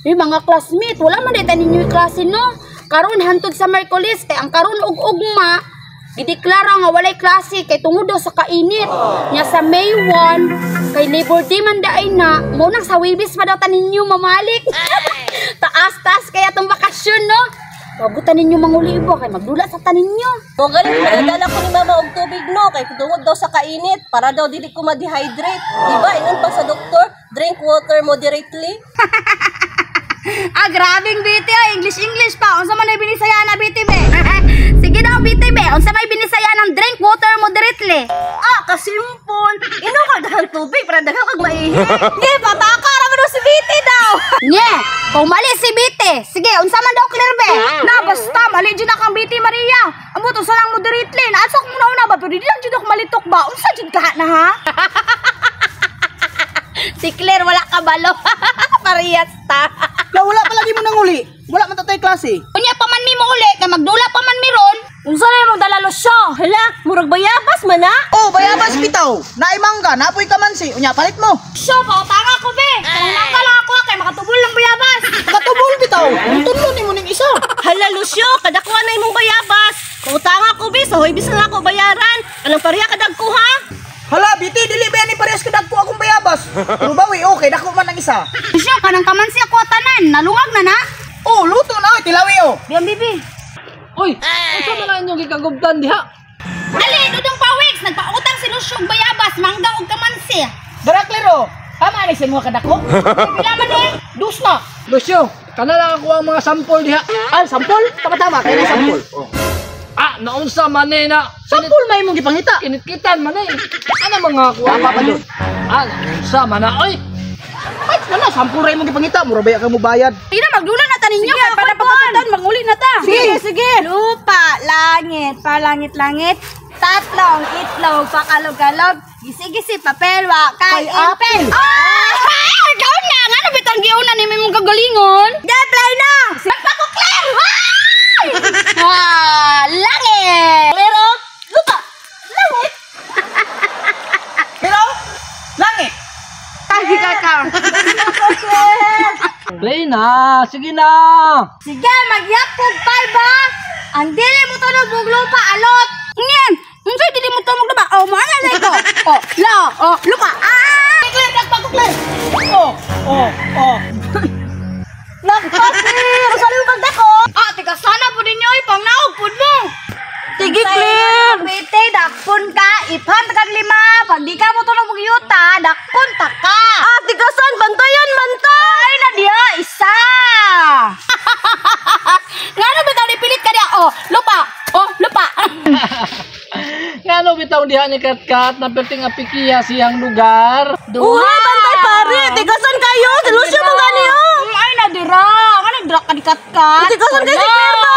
Yung mga classmate, wala man diay ninyo klase, no? Karon hantod sa Miyerkules kay ang karon ug ugma gideklara nga walay klase kay tungod daw sa kainit. Nya sa May 1 kay Labor Day man daay na, mo nang sa Huwebes pa daw ta ninyo mamalik. Taas-taas kaya tong bakasyon, no? Wagutan ninyo manguli ba kay magdula sa taninyo. Mo galit madala ko ni mama og tubig, no, kay tungod daw sa kainit para daw dili ko ma-dehydrate. Di ba ingon pa sa doktor, drink water moderately? Ah, grabing BT ah, English English pa. Unsa man ay binisaya na BT be? Sige daw BT be, unsa may binisaya ng drink water moderately? Ah, kasimple. Inom ka daghang tubig para daghang kag maihi. Di pataka ra man daw si BT daw. Nye, kung mali si BT, sige, unsa man daw clear be? Na basta mali jud na kang BT Maria. Amot unsa lang moderately? Naasa ko muna una ba pero di lang jud ako malitok ba. Unsa jud ka na ha? Si Claire wala kabalo. Parehas ta. La wala pa lagi mo nanguli. Wala man tatay klase. Unya pa man mi mo uli kay magdula pa man mi ron. Unsa na imong dala, Lucio? Hala, murag bayabas man na. Oh, bayabas bitaw. Naay mangga, napoy kamansi. Unya palit mo. Lucio, pautanga ko be. Kanang mangga lang ako kay makatubol lang bayabas. Nakatubol bitaw. Tunlo nimo ning isa. Hala Lucio, kadakuha na imong bayabas. Pautanga ko be, sa Huwebes na ako bayaran. Kanang pareha kadagko ha? Hala, biti dili ba ni parehas kadagko akong bayabas. Pero bawi okay, dako man ang isa. Lucio, kanang kamansi ako tanan, nalungag na na. Oh, luto na oy, tilawi oh. Biyan bibi. Uy, unsa man ang inyong gikagubtan diha? Ali, dudong pawiks, nagpautang si Lucio og bayabas, mangga og kamansi. Dara klaro. Tama ni sa mga kadako. Pila man eh? Dus na. Lucio, kana lang ako ang mga sampol diha. Ah, sampol? Tama-tama kay na sampol. Oh. Ah, naunsa man eh na. Sampol may imong gipangita. Kinitkitan man eh. Ano mga kuha Tama pa dun. Ah, naunsa man na oy. Ay, wala sampol ra imong gipangita, mura ba ka mo bayad? Sige na, magdula na ta ninyo kay para pagkatutan manguli na ta. Sige, sige. Lupa, langit, palangit-langit, tatlong itlog, pakalog-kalog, gisi-gisi, papelwa, kay Kay apel. Ah! Ikaw na, nga na bitang giuna ni may mong kagalingon. Play na! Nagpako Claire! Ay! Ah, langit! Pero lupa, langit. Pero langit. Ay, kaka. Play na, sige na. Sige, magyapog pa ba? Ang dili mo tunog og lupa, alot! Ngayon, unsa dili mo tumog lupa? Oh, mo na ito. Oh, la, oh, lupa. Ah! Claire, nagpako Claire. Oh, oh, oh. Nagpa Claire, sa mo pagdako. Ah, tika sana po ninyo ay pangnaog pud mo. Sige Claire. Pwede, dakpon ka, iphan ta kag lima, pag di ka mo tunog og yuta, dakpon ta ka. Ah, tigasan, bantayan man ta. Ay na diha, isa! Ngano bitaw nipilit ka diha? Oh, lupa. Oh, lupa. Ngano bitaw diha ni Katkat na perting apikiya siyang lugar. Uha, bantay pare, tigasan kayo. Si Lucio mo gani oh. Ay na dira, nga nagdra ka di kat-kat. Tigasan kayo si Claire ba?